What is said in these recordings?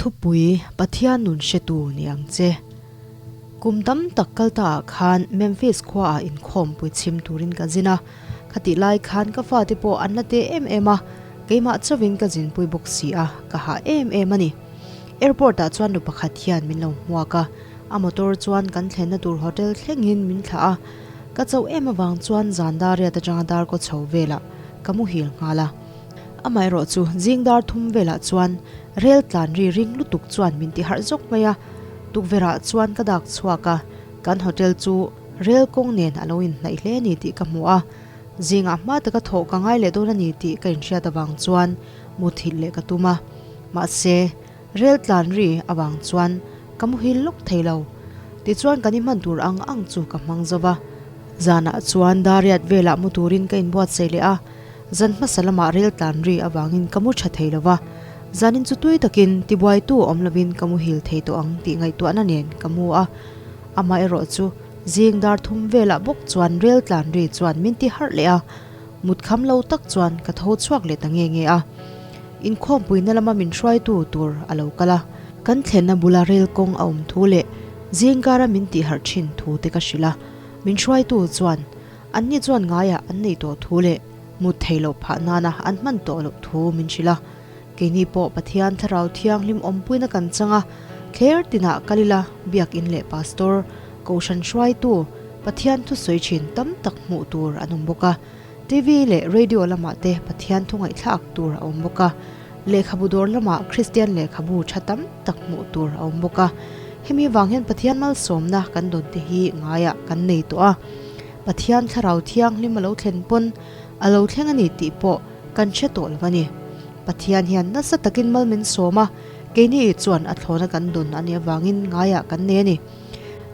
Thupui, Pathian nun hretu ni ang che. Kum tam tak kal ta ah khan Memphis khua ah inkhawmpui chhim turin ka zin a, khatih lai khan ka fate pawh an la te em em a, keimah chauhin ka zinpui bawk si a, ka hah em em a ni. Airport ah chuan nu pakhat hian min lo hmuak a, a motor chuan kan thlenna tur hotel thlengin min thlah a, ka chauh em avang chuan zan dar riat atanga dar kaw chho velah ka muhil nghal a. Amaherawh chu zing dar thum velah chuan rel tlan ri ring lutuk chuan min ti harh zawk mai a, tukverhah chuan ka dak chhuak a, kan hotel chu rel kawng nen a lo inhnaih hle a ni tih ka hmu a, zingah hma taka thawh ka ngai leh dawn a ni tih ka inhriat avang chuan muthilh leh ka tum a, mahse rel tlan ri avang chuan ka muhil lawk thei lo. Tichuan kan i hman tur ang ang chu ka hmang zo va, zanah chuan dar riat velah mu turin ka inbuatsaih leh a. Zan hmasa lamah rel tlan ri avangin ka mu tha thei lo va, zanin chu tui takin tibuaitu awm lovin ka muhil thei tawh ang tih ngaihtuahna nen ka mu a. Amaherawh chu zing dar thum velah bawk chuan rel tlan ri chuan min ti harh leh a, mut kham lo tak chuan ka tho chhuak leh ta nge nge a. Inkhawmpuina lama min hruaitu tur a lo kal a, kan thlenna bula rel kawng a awm thu leh zingkara min tihharh thin thu te ka hrilh a, min hruaitu chuan Anni chuan ngaiah an nei tawh thu leh mut thei loh phah nana an hman tawh loh thu min hrilh a. Keini pawh Pathian Thlarau Thianghlim awmpuina kan chang a, thler tinah kal ila Biakin leh Pastor, Kohhran hruaitu, Pathian thusawi thin tam tak hmuh tur an awm bawk a. TV leh Radio lamah te Pathian thu ngaihthlak tur a awm bawk a. Lehkhabu dawr lamah Kristian lehkhabu tha tam tak hmuh tur a awm bawk a. Hemi vang hian Pathian malsawmna kan dawn te hi ngaiah kan nei tawh a. Pathian Thlarau Thianghlim a lo thlen pawn a lo thleng a ni tih pawh kan hre tawh lo a ni. Pathian hian nasa takin mal min sawm a, keini chuan a thlawna kan dawn a nih avangin ngaiah kan nei a ni.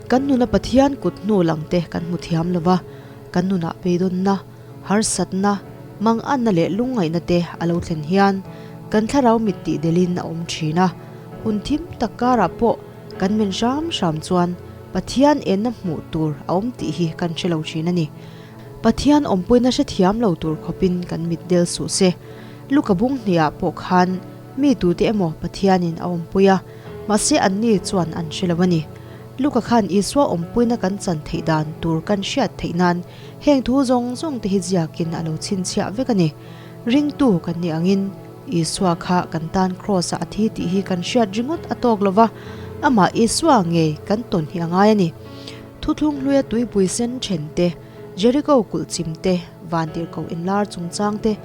Kan nuna Pathian kut hnu lang te kan hmu thiam lo va, kan nunah beidawnna, harsatna, manganna leh lungngaihna te a lo thlen hian kan thlarau mit tih delin a awm thin a, hun thim tak karah pawh kan men hram hram chuan Pathian enna hmuh tur a awm tih hi kan hre lo thin a ni. Pathian awmpuina hrethiam lo tur khawpin kan mit del suh se. Luka bung hniah pawh khan mi tute emaw Pathianin a awmpui a, mahse anni chuan an hre lo a ni. Luka khan Isua awmpuina kan chan theih dan tur kan hriat theih nan heng thu zawng zawng te hi ziakin a lo chhinchhiah vek a ni. Ringtu kan nih angin Isua kha kan tan Kraws-ah a thi tih hi kan hriat ringawt a tawk lo va, amah Isua ngei kan tawn hi a ngai a ni. Thuthlung hluia tuipui sen then te, Jeriko kulh chim te, vantirhkoh inlar chungchang te,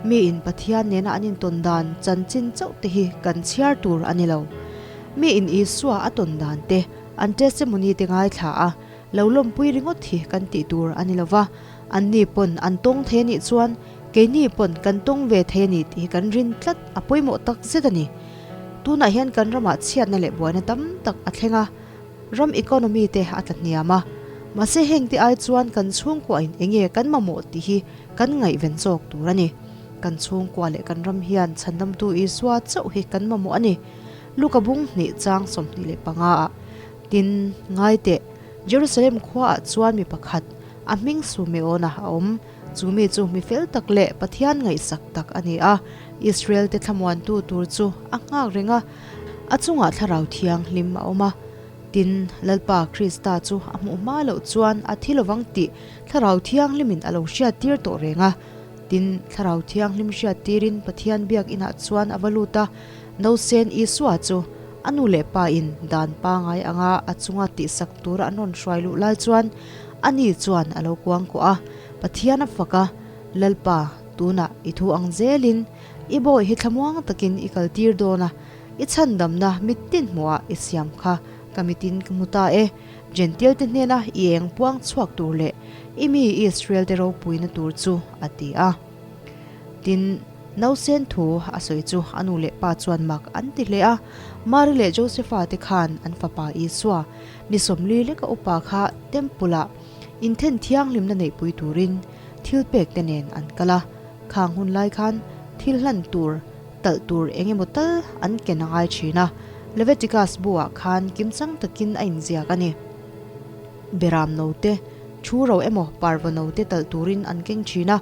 miin Pathian nena an intawn dan chanchin chauh te hi kan chhiar tur a ni lo. Miin Isua a tawn dan te, an testimony te ngaithla a, lo lawmpui ringawt hi kan tih tur a ni lo va, anni pawn an tawng thei a nih chuan keini pawn kan tawng ve thei a ni tih hi kan rin tlat a pawimawh tak zet a ni. Tunah hian kan ramah chhiatna leh buaina tam tak a thleng a, ram economy te a tla hniam a, mahse heng te ai chuan kan chhungkuahin enge kan mamawh tih hi kan ngaihven zawk tur a ni. Kan chhungkua leh kan ram hian chhandamtu Isua chauh hi kan mamawh a ni. Luka bung hnih chang 25 ah tin ngai teh. Jerusalem khuaah chuan mi pakhat, a hming Sumeona a awm. Chu mi chu mi fel tak leh Pathian ngaihsak tak a ni a. Israel te thlamuantu tur chu a nghak reng a, a chungah Thlarau Thianghlim a awm a. Tin, Lalpa Krista chu a hmuh hma loh chuan a thi lovang tih Thlarau Thianghlimin a lo hriattir tawh reng a. Tin, Thlarau Thianghlim hriattirin Pathian biak inah chuan a va lut a, Nausen Isua chu a nu leh pa in dan pangai anga a chunga tihsak tura an rawn hruai luh lai chuan ani chuan a lo kuang kuah a, Pathian a fak a, Lalpa, tunah i thu ang zelin i bawi hi thlamuang takin i kaltir dawn a, i chhandamna mitin hmuhah i siam kha ka mitin ka hmu ta e, Jentail te hnena i eng puang chhuak tur leh i mi Israel te ropuina tur chu, a ti a. Tin, nausen thu a sawi chu a nu leh pa chuan mak an ti hle a. Mari leh Josefa te khan an fapa Isua, ni 40 leka upa kha Temple-ah inthen thianghlimna neihpui turin thil pek te nen an kal a. Khang hun lai khan thil hlan tur, talh tur eng emaw tal an ken a ngai thin a. Leviticus bu-ah khan kimchang takin a inziak a ni. Beram note, thu ro emaw parva note talh turin an keng thin a.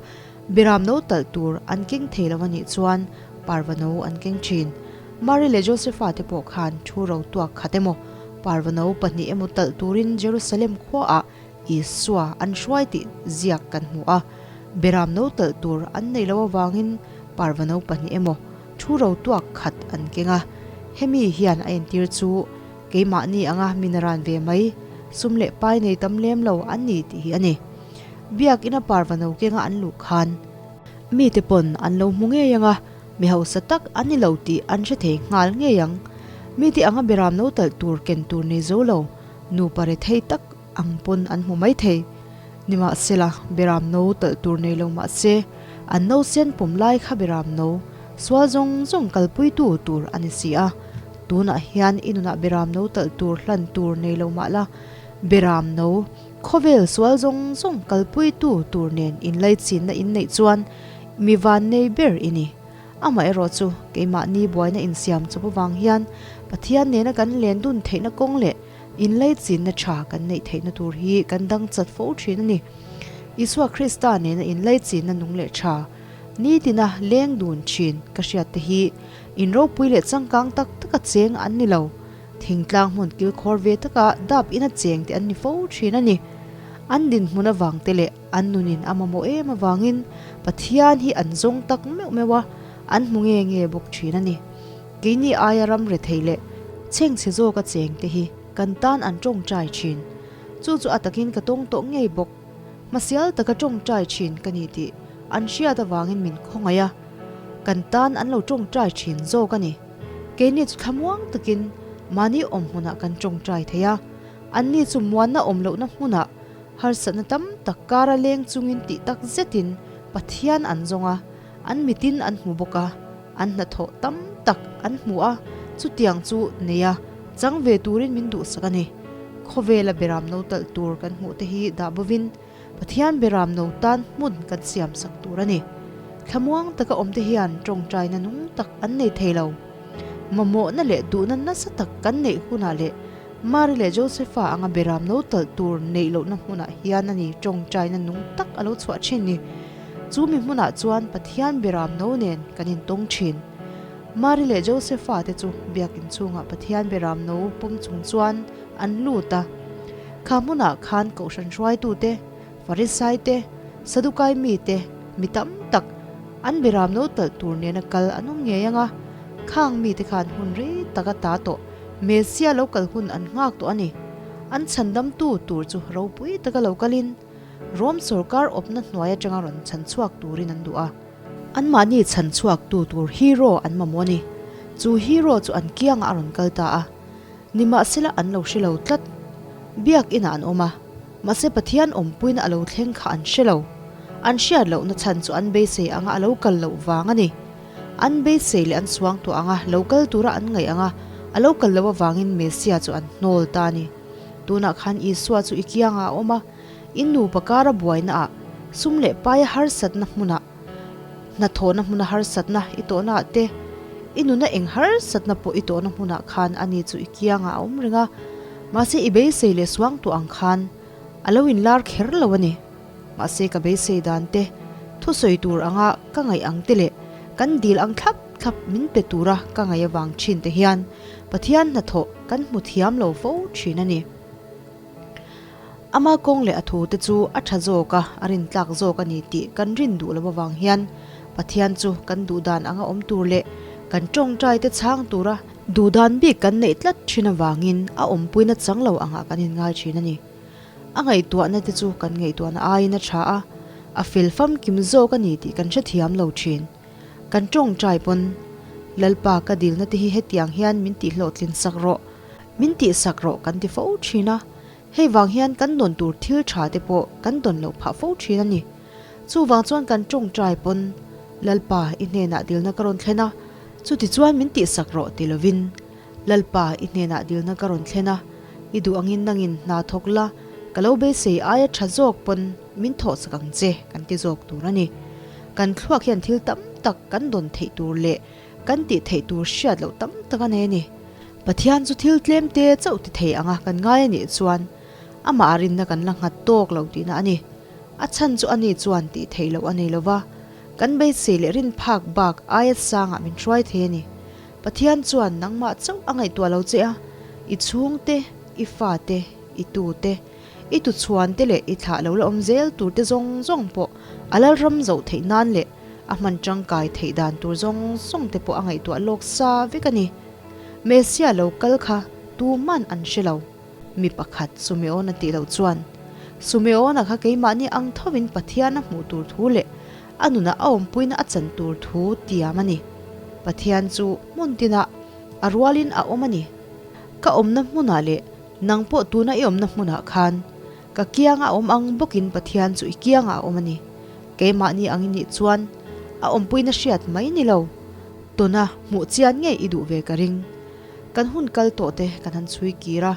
Beram no talh tur an keng thei lo a nih chuan parva no an keng thin. Mari leh Josefa te pawh khan thu ro tuak khat emaw, parvano pahnih emaw talh turin Jerusalem khuaah Isua an hruai tih ziak kan hmu a. Beram no talh tur an neih loh avangin parvano pahnih emaw, thu ro tuak khat an keng a. Hemi hian a entir chu keimahni anga min ran ve mai, sum leh pai nei tam lem lo an ni tih hi a ni. Biakina parvano kenga an luh khan mite pawn an lo hmu ngei ang a. Mi hausa tak an ni lo tih an hre thei nghal ngei ang. Mite anga beram no talh tur ken tur nei zo lo, nupa rethei tak ang pawn an hmu mai thei. Nimahsela, beram no talh tur nei lo mah se, an nausen pawm lai kha beram no sual zawng zawng kalpuitu tur a ni si a. Tunah hian i nunah beram no talh tur hlan tur nei lo mah la, beram no khawvel sual zawng zawng kalpuitu tur nen inlaichinna inneih chuan Mi van nei ber i ni. Amaherawh chu, keimahni buaina insiam chawp avang hian Pathian nena kan len dun theihna kawng leh inleichinna tha kan neih theihna tur hi kan dang chat fo thin a ni. Isua Krista nena inleichinna nung leh tha, nitina leng dun thin ka hriat te hi in ropui leh changkang tak taka cheng an ni lo. Thingtlang hmun kilkhawr ve taka dap ina cheng te an ni fo thin a ni. An dinhmun avang te leh An nunin a mamawh em avangin Pathian hi an zawng tak meuh meuh a, an hmu nge nge bawk thin a ni. Keini aia ram rethei leh chhengchhe zawka chengte hi kan tan an tawngtai thin. Chu chu a takin ka tawng tawh ngei bawk. Hmasial taka tawngtai thin ka ni tih an hriat avangin min khawngaih a, kan tan an lo tawngtai thin zawk a ni. Keini chu thlamuang takin mahni awm hmunah kan tawngtai thei a, anni chu muanna awm lohna hmunah Harsatna tam tak kara leng chungin tih tak zetin Pathian an zawng a, an mitin an hmu bawk a, an hnathawh tam tak an hmu a, chutiang chu nei a, chang ve turin min duhsak a ni. Khawvela beram no talh tur kan hmuh te hi dah bovin Pathian beram no tan hmun kan siamsak tur a ni. Thlamuang taka awmte hian tawngtaina nung tak an nei thei lo. Mamawhna leh duhna nasa tak kan neih hunah leh Mari leh Josefa anga beram no talh tur neih lohna hmunah hian a ni tawngtaina nung tak a lo chhuah thin ni. Chu mi hmunah chuan Pathian beram no nen kan intawng thin. Mari leh Josefa te chu biakin chhungah Pathian beram no pawm chung chuan an lut a. Kha hmunah khan Kohhran hruaitute, Farisai te, Sadukai mite, mi tam tak an beram no talh tur nena kal an awm ngei ang a. Khang mite khan hun rei tak a ta tawh. Messia lo kal hun an nghak tawh a ni. An chhandamtu tur chu ropui taka lo kalin Rom sorkar awpna hnuai atanga rawn chhanchhuak turin an duh a. Anmahni chhanchhuaktu tur hero an mamawh a ni. Chu hero chu an kiangah a rawn kal ta a. Nimahsela an lo hre lo tlat. Biak inah an awm a, mahse Pathian awmpuina a lo thleng kha an hre lo. An hriat lohna chhan chu an beisei anga a lo kal loh vang a ni. An beisei leh an suang tawh ang a, lo kal tura an ngaih ang a, a lo kal loh avangin Messia chu an hnawl ta a ni. Tunah khan Isua chu i kiangah a awm a, in nupa kara buainaah, sum leh paia harsatna hmunah, hnathawhna hmuna harsatna i tawhnaah te, i nuna eng harsatna pawh i tawhna hmunah khan ani chu i kiangah a awm reng a, mahse i beisei leh suang tawh ang khan a lo inlar kher lo a ni. Mahse ka beisei dan te, thusawi tur anga ka ngaih ang te leh kan dil ang thlap thlap min pe tura ka ngaih avang thin te hian Pathian hnathawh kan hmu thiam lo fo thin a ni. Ama kawng leh a thu te chu a tha zawk a, a rintlak zawk a ni tih kan rin duh loh avang hian Pathian chu kan duhdan anga awm tur leh kan tawngtai te chhang tura duhdan bik kan neih tlat thin avangin a awmpuina chang lo angah kan inngai thin a ni. A ngaihtuahna te chu kan ngaihtuahna aiin a tha a, a fel famkim zawk a ni tih kan hrethiam lo thin. Kan tawngtai pawn, Lalpa ka dilna te hi hetiang hian min tihhlawhtlin sak rawh, min tihsak rawh kan ti fo thin a, hei vang hian kan dawn tur thil tha te pawh kan dawn loh phah fo thin a ni. Chuvang chuan kan tawngtai pawn, Lalpa i hnenah dilna ka rawn thlen a, chutichuan min tihsak rawh ti lovin, Lalpa, i hnenah dilna ka rawn thlen a, i duh angin nangin hna thawk la, ka lo beisei aia tha zawk pawn min thawhsak ang che kan ti zawk tur a ni. Kan thluak hian thil tam tak kan dawn theih tur leh kan tih theih tur hriat loh tam tak a nei a ni. Pathian chu thil tlem te chauh ti thei anga kan ngai a nih chuan amah rinna kan la nghat tawk lo tihna a ni. A chhan chu ani chuan tih theih loh a nei lo va, kan beisei leh rin phak bak aia sangah min hruai thei a ni. Pathian chuan nangmah chauh a ngaihtuah lo che a, i chhungte, i fate, i tute, i tuchhuante leh i thlah lo la awm zel turte zawng zawng pawh a lalram zoh theih nan leh a hman tangkai theih dan tur zawng zawng te pawh a ngaihtuah lawk sa vek a ni. Messia lo kal kha tuman an hre lo. Mi pakhat Sumeona tih loh chuan, Sumeona kha keimahni ang thovin Pathian a hmuh tur thu leh a nunah a awmpuina a chan tur thu tiam a ni. Pathian chu hmun tinah a rualin a awm a ni. Ka awmna hmunah leh nang pawh tuna i awmna hmunah khan ka kianga awm ang bawkin Pathian chu i kiangah a awm a ni. Keimahni ang i nih chuan a awmpuina hriat mai ni lo. Tuna hmuh chian ngei i duh ve ka ring. Kan hun kal tawh te kan han chhui kir a,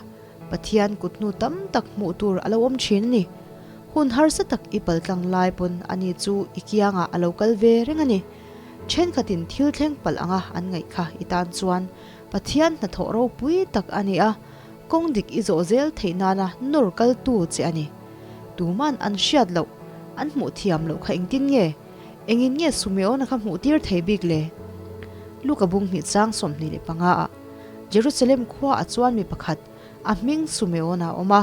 Pathian kut hnu tam tak hmuh tur a lo awm thin a ni. Hun harsa tak i paltlang lai pawn ani chu i kiangah a lo kal ve reng a ni. Thenkhatin thil thleng palh anga an ngaih kha i tan chuan Pathian hnathawh ropui tak a ni a, kawng dik i zawh zel theih nana nawr kaltu che a ni. Tuman an hriat loh, an hmuh thiam loh kha engtin nge? Engin nge Sumeona kha hmuh tir thei bik le? Luka bung hnih chang 25 ah Jerusalem khua ah chuan mi pakhat a hming Sumeona a awm a.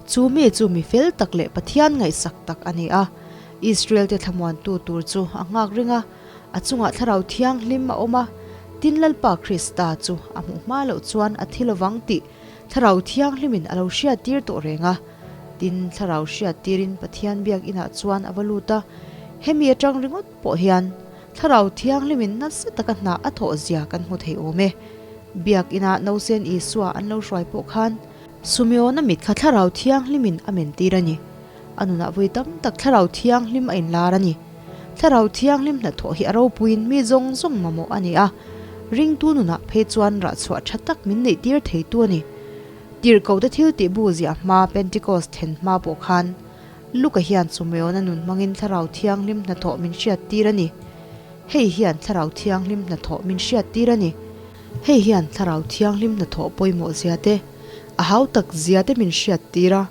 Chu mi chu mi fel tak leh Pathian ngaihsak tak a ni a. Israel te thlamuantu tur chu a nghak reng a, a chungah Thlarau Thianghlim a awm a, tin Lalpa Krista chu a hmuh hma loh chuan a thi lovang tih Thlarau Thianghlimin a lo hriattir tawh reng a. Tin, Thlarau hriattirin Pathian biak inah chuan a va lut a, hemi atang ringawt pawh hian Thlarau Thianghlimin nasa taka hna a thawh zia kan hmu thei awm e. Biak inah Nausen Isua an lo hruai pawh khan Sumeona mit kha Thlarau Thianghlimin a mentir a ni. A nunah vawi tam tak Thlarau Thianghlim a inlar a ni. Thlarau Thianghlim hnathawh hi a ropuiin mi zawng zawng mamawh a ni a, ringtu nunah phei chuan rahchhuah tha tak min neihtir theitu a ni. Tirhkohte thil tih bu ziah hma Pentecost then hma pawh khan Luka hian Sumeona nun hmangin Thlarau Thianghlim hnathawh min hriattir a ni. Hei hian Thlarau Thianghlim hnathawh min hriattir a ni. Hei hian Thlarau Thianghlim hnathawh pawimawh zia te, a hau tak zia te min hriattir a.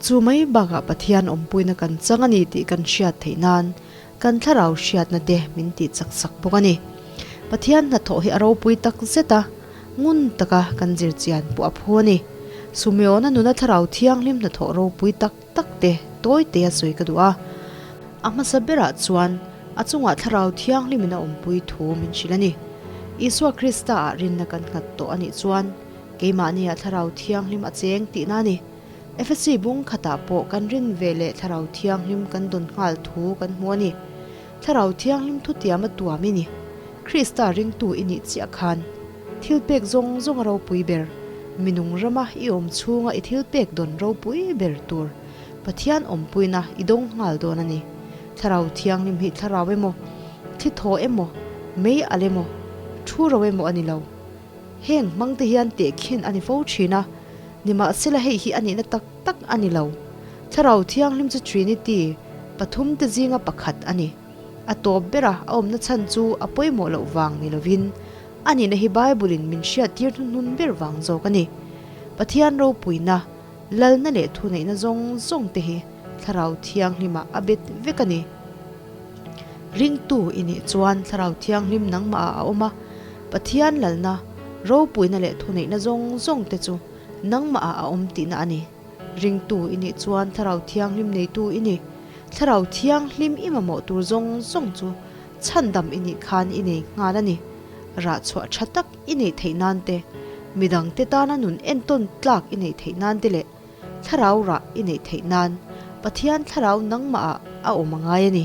Chu mai bakah Pathian awmpuina kan chang a ni tih kan hriat theih nan kan thlarau hriatna te min tih chak sak bawk a ni. Pathian hnathawh hi a ropui tak zet a, ngun taka kan zir chian pawh a phu a ni. Sumeona nuna thlarau thianghlim hnathawh ropui tak tak te tawi te a sawi ka duh a. A hmasa berah chuan a chungah thlarau thianghlimin a awmpui thu min hrilh a ni. Isua Krista-ah rinna kan nghat tawh a nih chuan keimahniah thlarau thianghlim a cheng tihna a ni. Efesi bung khatah pawh kan rin ve leh Thlarau Thianghlim kan dawn nghal thu kan hmu a ni. Thlarau Thianghlim thutiam a tuam i ni. Krista ringtu i nih chiah khan thil pek zawng zawng a ropui ber, minung rama i awm chhunga i thil pek dawn ropui ber tur Pathian awmpuina i dawng nghal dawn a ni. Thlarau Thianghlim hi thlarau emaw, thli thaw emaw, mei alh emaw, thu ro emaw a ni lo. Heng hmangte hian tehkhin a ni fo thin a, nimahsela hei hi a nihna tak tak a ni lo. Thlarau Thianghlim chu Trinity pathumte zinga pakhat a ni. A tawp bera a awmna chhan chu a pawimawh loh vang ni lovin, a nihna hi Bible-in min hriattir hnuhnun ber vang zawk a ni. Pathian ropuina, lalna leh thuneihna zawng zawngte hi Thlarau Thianghlimah a bet vek a ni. Ringtu i nih chuan Thlarau Thianghlim nangmahah a awm a, Pathian lalna, ropuina leh thuneihna zawng zawng te chu nangmahah a awm tihna a ni. Ringtu i nih chuan Thlarau Thianghlim neitu i ni. Thlarau Thianghlim i mamawh tur zawng zawng chu chhandam i nih khan i nei nghal a ni. Rahchhuah tha tak i neih theih nan te, midangte tana nun entawn tlak i neih theih nan te leh Thlarau rah i neih theih nan Pathian thlarau nangmahah a awm a ngai a ni.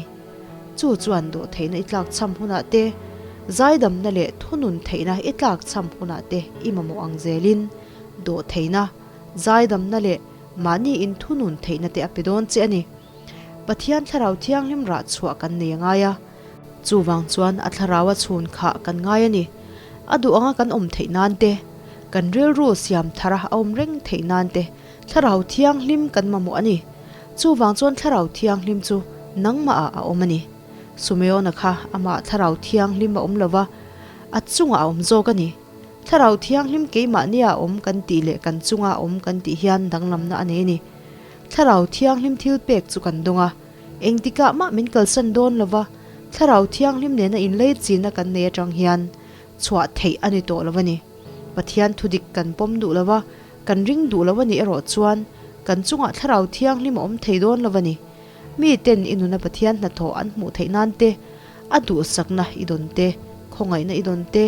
Chu chuan dawhtheihna i tlakchham hunah te, zaidamna leh thunun theihna i tlakchham hunah te i mamawh ang zelin dawhtheihna, zaidamna leh mahni inthunun theihna te a pe dawn che a ni. Pathian thlarau thianghlim rah chhuah kan nei a ngai a. Chuvang chuan a thlarau a chhun khah kan ngai a ni. A duh anga kan awm theih nan te, kan rilru siam thar a awm reng theih nan te Thlarau Thianghlim kan mamawh a ni. Chuvang chuan Thlarau Thianghlim chu nangmahah a awm a ni. Sumeona kha amah Thlarau Thianghlim a awm lo va, a chungah a awm zawk a ni. Thlarau Thianghlim keimahnia a awm kan tih leh kan chunga a awm kan tih hian danglamna a nei a ni. Thlarau Thianghlim thil pek chu kan dawng a. Engtikah mah min kalsan dawn lo va, Thlarau Thianghlim nena inlei chinna kan nei atang hian. chhuah theih a ni tawh lo a ni. Pathian thudik kan pawm duh lo a, kan ring duh lo a nih erawh chuan kan chungah Thlarau Thianghlim a awm thei dawn lo a ni. Mi ten i nuna Pathian hnathawh an hmuh theih nan te, a duhsakna i dawn te, khawngaihna i dawn te,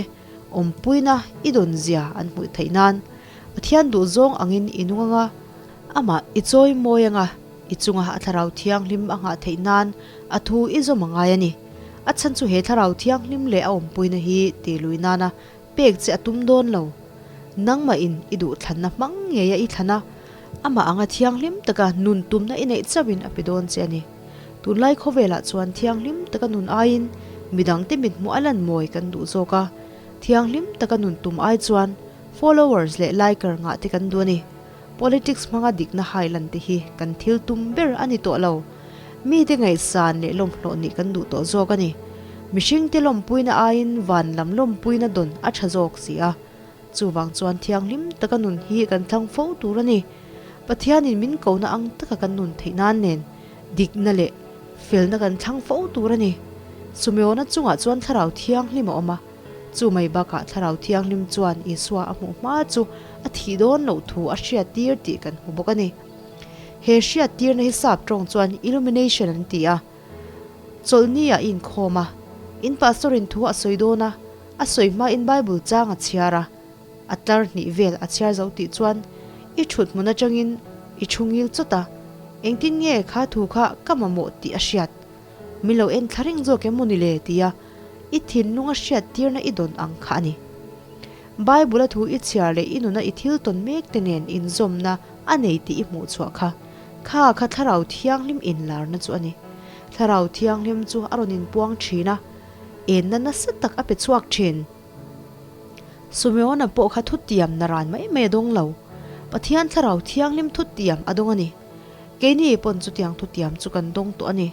awmpuina i dawn zia an hmuh theih nan Pathian duhzawng angin i nung anga, amah i chawi mawi anga, i chunga a Thlarau Thianghlim a nghah theih nan a thu i zawm a ngai a ni. A chhan chu he Thlarau Thianghlim leh a awmpuina hi ti lui nana pek che a tum dawn lo. Nangmah in i duhthlanna hmang ngei a i thlan a, amah anga thianghlim taka nun tumna i neih chauhin a pe dawn che a ni. Tunlai khawvelah chuan thianghlim taka nun aiin midangte mithmuh a lan mawi kan duh zawk a, thianghlim taka nun tum ai chuan followers leh liker ngah te kan duh a ni. Politics hmanga dikna hai lan te hi kan thil tum ber a ni tawh lo. Mite ngaihsan leh lawmhlawh nih kan duh tawh zawk a ni. Mihringte lawmpuina aiin van lam lawmpuina dawn a tha zawk si a. Chuvang chuan thianghlim taka nun hi kan thlang fo tur a ni. Pathianin min kona ang taka kan nun theih nan nen dikna leh felna kan thlang fo tur a ni. Sumeona chungah chuan Thlarau Thianghlim a awm a. Chu mai bakah Thlarau Thianghlim chuan Isua a hmuh hma chu a thih dawn loh thu a hriattir tih kan hmu bawk a ni. He hriattirna hi sap tawng chuan illumination an ti a. Chawlhni ah i inkhawm a, in pastor in thu a sawi dawn a, a sawi hma in Bible chang a chhiar a, a tlar hnih vel a chhiar zo tih chuan i thut hmun atangin i thu ngil chawt a, engtin nge kha thu kha ka mamawh tih a hriat? Min lo en thla reng zawk em maw ni le? tia i thinlung a hriattirna i dawn ang kha a ni. Bible-a thu i chhiar leh i nuna i thil tawn mek te nen inzawmna a nei tih i hmuh chhuah kha, kha kha Thlarau Thianghlim inlarna chu a ni. Thlarau Thianghlim chu a rawn inpuang thin a, enna nasa tak a pe chhuak thin. Sumeona pawh kha thutiam naran mai mai a dawng lo. Pathian Thlarau Thianghlim thutiam a dawng a ni. Keini pawn chutiang thutiam chu kan dawng tawh a ni.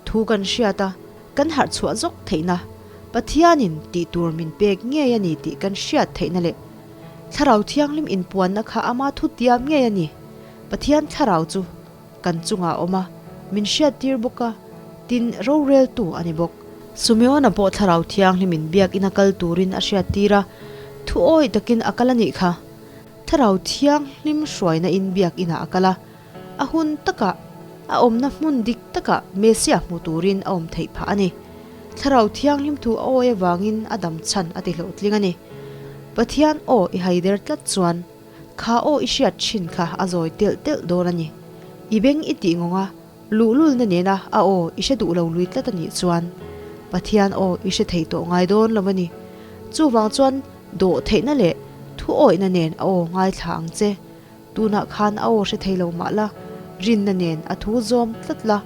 Thu kan hriat a, kan harh chhuah zawk theihna, Pathianin tih tur min pek ngei a ni tih kan hriat theihna leh Thlarau Thianghlim inpuanna kha ama thutiam ngei a ni. Pathian Thlarau chu kan chungah a awm a, min hriattir bawk a, tin roreltu a ni bawk. Sumeona pawh Thlarau Thianghlimin biakina kal turin a hriattir a, thu awih takin a kal a nih kha. Thlarau Thianghlim hruaina in biakinah a kal a, a hun takah, a awmna hmun dik takah Messiah hmu turin a awm theih phah a ni. Thlarau Thianghlim thu a awi avangin a dam chhan a ti hlawhtling a ni. Pathian aw i haider tlat chuan kha aw i hriat thin kha a zawi telh telh dawn a ni. I beng i tih ngawng a, luhlulna nena a aw i hre duh lo lui tlat a nih chuan Pathian aw i hre thei tawh ngai dawn lo a ni. Chuvang chuan dawh theihna leh thu awihna nen a aw ngaithla ang che. Tunah khan a aw hre thei lo mah la, rinna nen a thu zawm tlat la.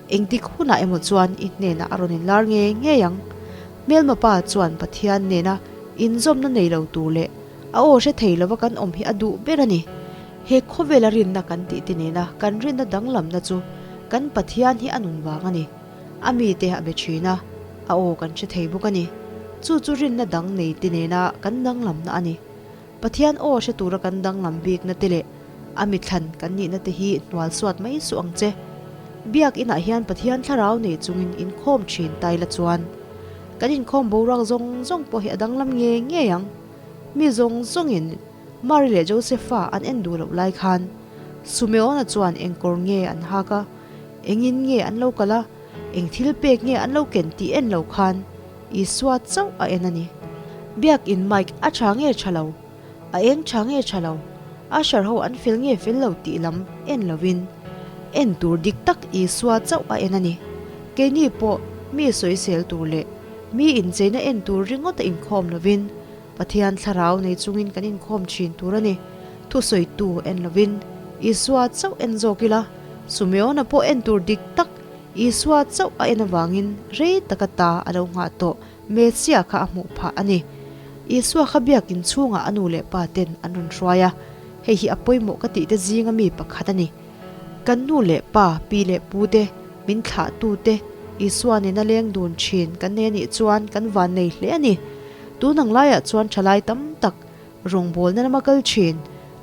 Engtik hunah emaw chuan i hnenah a rawn inlar ngei ngei ang. Hmelma pa chuan Pathian nena inzawmna nei lo tur leh a aw hre thei lova kan awm hi a duh ber a ni. He khawvela rinna kan tih te nena kan rinna danglamna chu kan Pathian hi a nun vang a ni. A mite a be thin a, a aw kan hre thei bawk a ni. Chu chu rinna dang nei te nena kan danglamna a ni. Pathian aw hre tura kan danglam bikna te leh a mithlan kan nihna te hi hnual suat mai suh ang che. Biak inah hian Pathian thlarau nei chungin inkhawm thin tai la chuan kan inkhawm boruak zawng zawng pawh hi a danglam ngei ngei ang. Mi zawng zawngin Mary leh Josepha an en duh loh lai khan Sumeona chuan eng kawr nge an hak a, engin nge an lo kal a, eng thil pek nge an lo ken tih en lo khan Isua chauh a en a ni. Biakin mic a tha nge tha lo, a eng tha nge tha lo, usher ho an fel nge fel lo tih lam en lovin en tur dik tak Isua chauh a en a ni. Keini pawh mi sawisel tur leh mi incheina en tur ringawt a inkhawm lovin Pathian thlarau nei chungin kan inkhawm thin tur a ni. Thusawitu en lovin Isua chauh en zawk ila, Sumeona pawh en tur dik tak Isua chauh a en avangin rei taka ta a lo nghah tawh Messiah kha a hmuh phah a ni. Isua kha biakin chhungah a nu leh pa ten an rawn hruai a, hei hi a pawimawh ka tih te zinga mi pakhat a ni. Kan nu leh pa, pi leh pu te, min thlah tu te, Isua nena leng dun thin kan nei a nih chuan kan van nei hle a ni. Tun ang laiah chuan thalai tam tak rawngbawlna lama kal thin,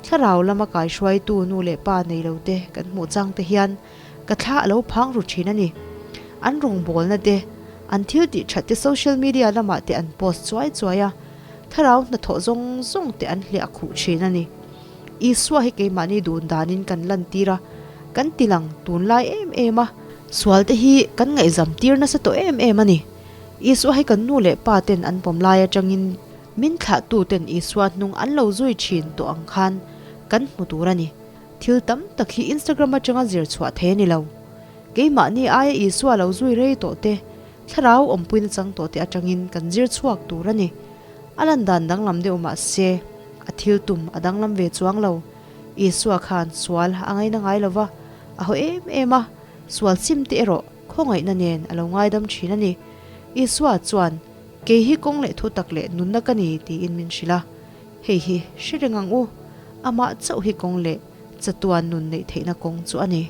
thlarau lama kaihruaitu nu leh pa nei lo te kan hmuh chang te hian Ka thla a lo phang ru thin a ni. An rawngbawlna te, an thil tih that te social media lamah te an post chuai chuai a. Thlarau hnathawh zawng zawng te an hliah khuh thin a ni. Isua hi keimahni dun danin kan lantir a, kan tilang tunlai em em a. Sual te hi kan ngaihzam tir nasa tawh em em a ni. Isua hi kan nu leh pa ten an pawm lai atangin min thlahtu ten Isua hnung an lo zui thin tawh ang khan kan hmu tur a ni. Thil tam tak hi Instagram atanga zir chhuah thei a ni lo. Keimahni aia Isua lo zui rei tawh te, thlarau awmpuina chang tawh te atangin kan zir chhuak tur a ni. A lan dan danglam deuh mah se, a thil tum a danglam ve chuang lo. Isua khan sual a ngaina ngai lo va, a haw em em a, sual sim te erawh khawngaihna nen a lo ngaidam thin a ni. Isua chuan, Kei hi kawng leh thu tak leh nunna ka ni tiin min hrilh a. Hei hi hre reng ang u, amah chauh hi kawng leh chatuan nun neih theihna kawng chu a ni.